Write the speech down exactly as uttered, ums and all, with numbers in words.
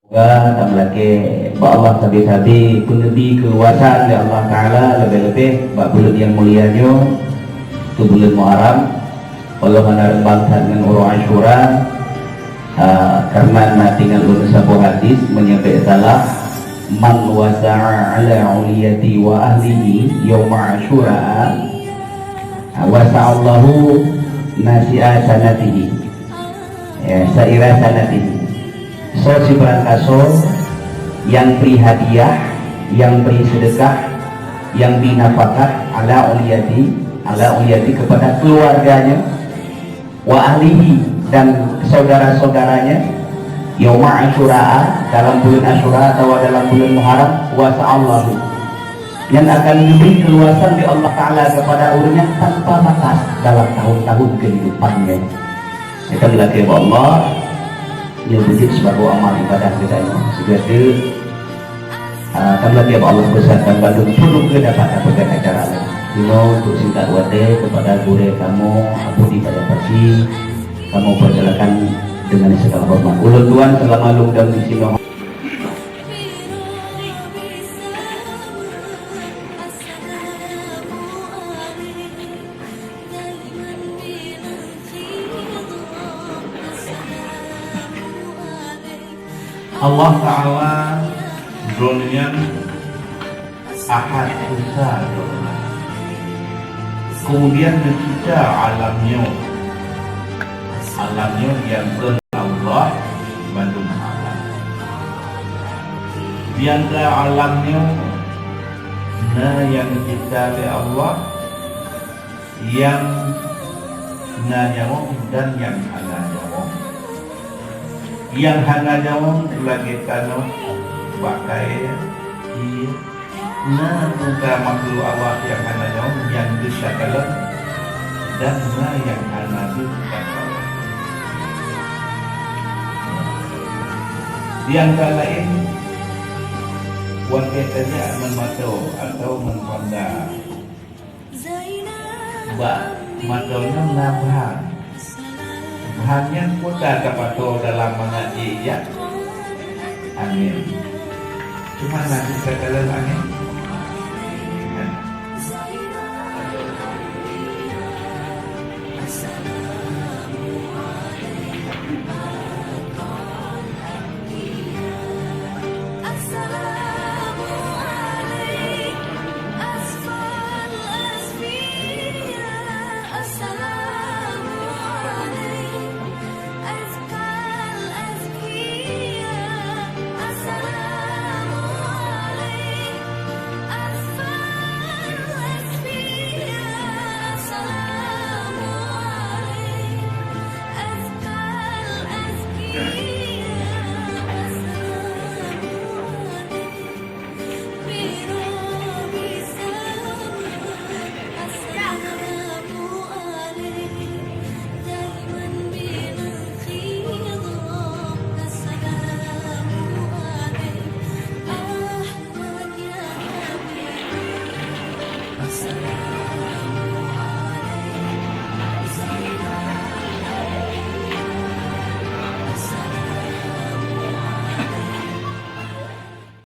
Semoga tameulakée bak Allah sabe-sabe peuneubi keukuasaan lé Allah Taala, leubeh-leubeh bak buleuen nyang mulia nyoe, keu buleuen Muharram. Allah hana reumbang that ngon uroe Asyura, ah, karena na teuingat lôn saboh hadis, meunyoe bék salah, "Man wasa'a ala uliyati wa ahlihi yauma Asyura, wasa'allahu nasi'a sanatihi." Ya, sa'ira sanatihi. Soe sibarang kasoe nyang bri hadiah, nyang bri seudeukah, nyang bri nafakah ala uliyati, ala uliyati kepada keluarganya, wa ahlihi dan saudara-saudaranya, yauma Asyura, dalam buleuen Asyura atawa dalam buleuen Muharram, wasa'allahu, nyan akan dibri keuluasan lé Allah Taala kepada ureuëng nyan tanpa batas dalam tahun-tahun kehidupannya. Kita meulakée bak Allah, nyoe beujeuet sibagoe amal ibadah geutanyoe. Sigoe teuk, ah, ka meulakée bak Allah, beusakan bandum peue nyang dapat tapeugah acara nyoe. Inoe untuk singkat watée kepada gurée kamoe, Abu di Padang Pasi, kamoe persilakan dengan segala hormat. Ulôn tuan selama lôn dan di sinoe. Allah Taala Droeneuh nyan Ahad Esa Droeneuh. Kemudian neucipta alam nyoe. Alam nyoe nyang Allah bandum alam. Di antara alam nyoe na nyang geucipta lé Allah, nyang na nyawöng dan nyang hana nyawöng. Nyang hana nyawöng lagée tanoh, bak kayée, ié, na muka makhluk Allah nyang hana nyawöng nyang geusakalon dan na nyang hana geusakalon. Di antara laén, watée tajak ngon mantong atawa ngon honda, bak mantong nyan na bhang. Bhang nyan peue ka tapasoe dalam mangat jih, ya? Angén. Cuma na cit takalon angén. Nah.